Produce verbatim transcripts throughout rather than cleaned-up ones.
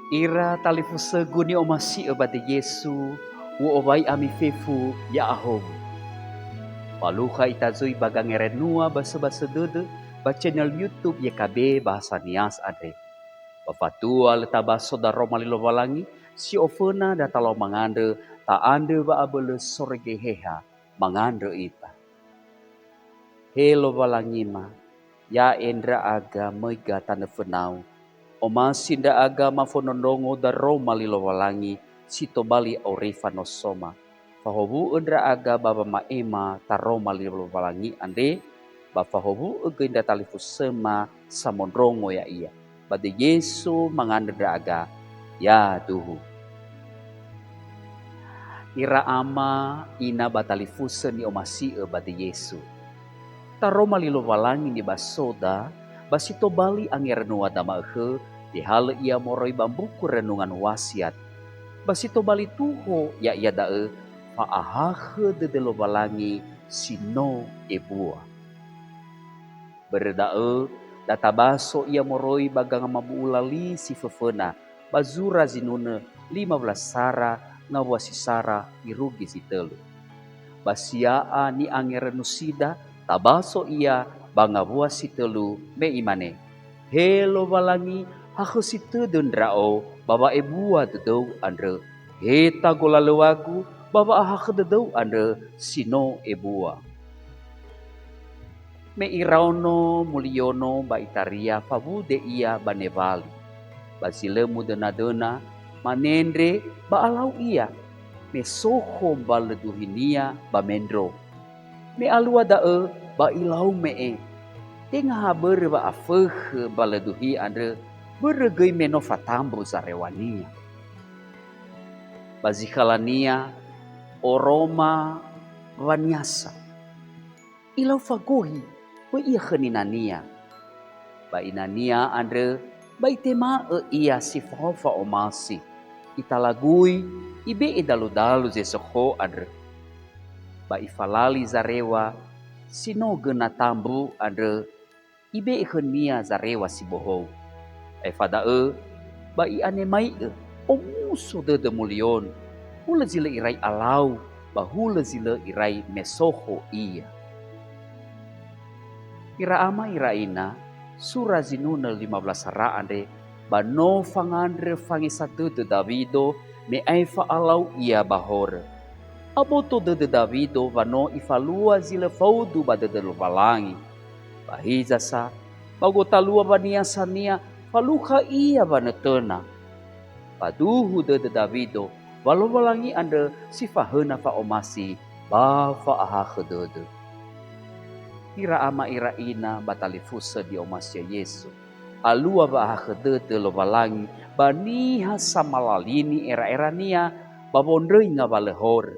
Ira talifusögu ni'omasi'ö ba döi Yesu, u'owai ami fefu ya'ahowu. Falukha ita zui ba gangerenua basöbasö dödö ba channel YouTube Y K B Bahasa Nias andre. Ba fatua lö tabaso daroma li Lowalangi, si oföna da talau mangandrö, ta'andrö wa'abölö soroi Geheha, mangandrö ita. He Lowalangima, ya'e ndra'aga möiga tanö fönau. Omasi ndra'aga mafondrondrongo daroma li Lowalangi si tobali auri fanosoma. Fahowu'ö ndra'aga ba wama'ema taroma li Lowalangi andre, ba fahowu'ö göi ndra talifusöma samondrongo ya'ia. Ba döi Yesu mangandrö ndra'aga. Yaduhu. Ira ama, ina ba talifusö ni'omasi'ö ba döi Yesu. Taroma li Lowalangi nibasoda, ba si tobali angerenua dama'ökhö, tehalö ia moroi ba mbuku Renungan Wasiat. Ba si tobali tuho ya'ia da'ö, fa'ahakhö dödö Lowalangi si no ebua. Börö da'ö, da tabaso ia moroi ba gangamabu'ula li si föföna, ba zura zinunö lima belas sara ngawua si sara irugi zi tölu. Ba sia'a ni'angerenusida, tabaso ia ba ngawua si tölu me imane, "He Lowalangi, hakhösi tödö ndra'o ba wa'ebua dödöu andrö. Heta golalöŵagu ba wa'ahakhö dödöu andrö si no ebua." Me iraono muliono ba itaria fawude ia ba newali. Ba zi lö mudöna-döna, manendre ba alau ia, me sokho mbalö duhinia ba mendro. Me alua da'ö ba ilau me'e, tenga ha börö wa'afökhö mbalö duhi andrö, börö göi me no fatambu zareŵania. Ba zi khalania oroma waniasa. Ilau fagohi, böi ia khö ninania. Ba inania andrö, ba itema'ö ia si fao fa'omasi. Italagui, ibe'e dalu-dalu zi sokho andrö. Ba ifalali zareŵa si no göna tambu andrö, ibe'e khönia zareŵa si bohou. Aefa da'ö, ba i'anemai'ö omuso dödö muliono, hulö zi lö irai alau, ba hulö zi lö irai me sokho ia. Ira ama, ira ina, sura zinunö lima belas sara andre, ba no fangandrö fangesa dödö Dawido me aefa alau ia ba horö. Aboto dödö Dawido wa no ifalua zi lö faudu ba dödö Lowalangi. Ba hiza sa, ba gotalua waniasania falukha ia wanötöna. Faduhu dödö Dawido wa Lowalangi andrö si fahöna fa'omasi ba fa'ahakhö dödö. Ira ama, ira ina ba talifusö ni'omasi'ö Yesu. Alua wa'ahakhö dödö Lowalangi ba niha samalalini era'erania ba wondröi ngawalö horö.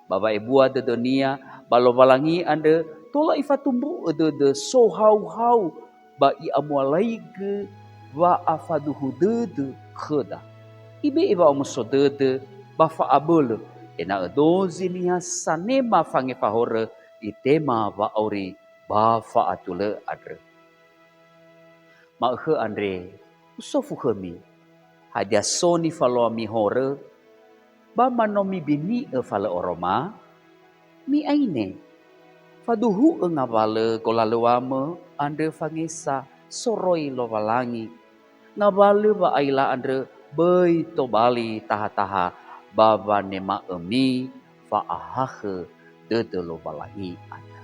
Ba wa'ebua dödönia ba Lowalangi andrö tola ifatumbu'ö dödö sohauhau ba i'amualaigö wa'afaduhu dödö khöda. Ibe'e wa'omuso dödö ba fa'abölö, ena'ö dozi niha sanema fangefa horö itema wa'auri ba fa'atulö andrö. Ma'ökhö andre, usofu khömi, hadia so nifaloami horö, ba ma no mibini'ö fa lö oroma? Mi'aine, faduhu'ö ngawalö golalöŵamö andrö fangesa soroi Lowalangi, ngawalö wa'aila andrö böi tobali taha-taha ba wanema'ömi fa'ahakhö dödö Lowalangi andrö.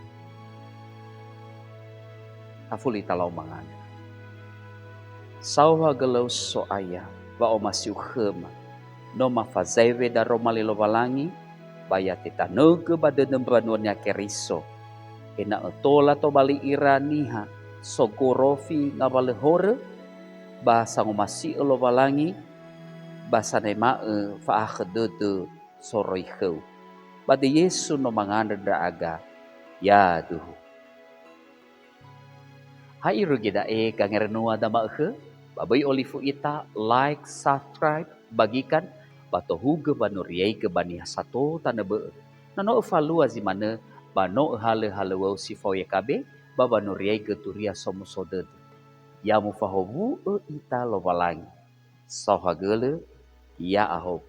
Tafuli talau mangandrö. Saohagölö-U So'aya, wa'omasiu khöma, no mafazaewe daroma li Lowalangi, ba ya tetanögö ba dödö mbanua-Nia Keriso, ena'ö tola tobali ira niha sogorofi ngawalö horö, ba sangomasi'ö Lowalangi, ba sanema'ö fa'ahakhö dödö soroi khöu. Ba döi Yesu no mangandrö ndra'aga. Yaduhu. Ha irugi da'e gangerenua dama'ökhö, ba böi olifu ita, like, subscribe, bagikan, ba tohugö wanuriaigö ba niha sato tanö bö'ö. Na no öfalua zi manö, ba no öhalö halöŵöu si fao Y K B, ba wanuriaigö turia somuso dödö. Ya mufahowu'ö ita Lowalangi. saohagölö, ya'ahowu.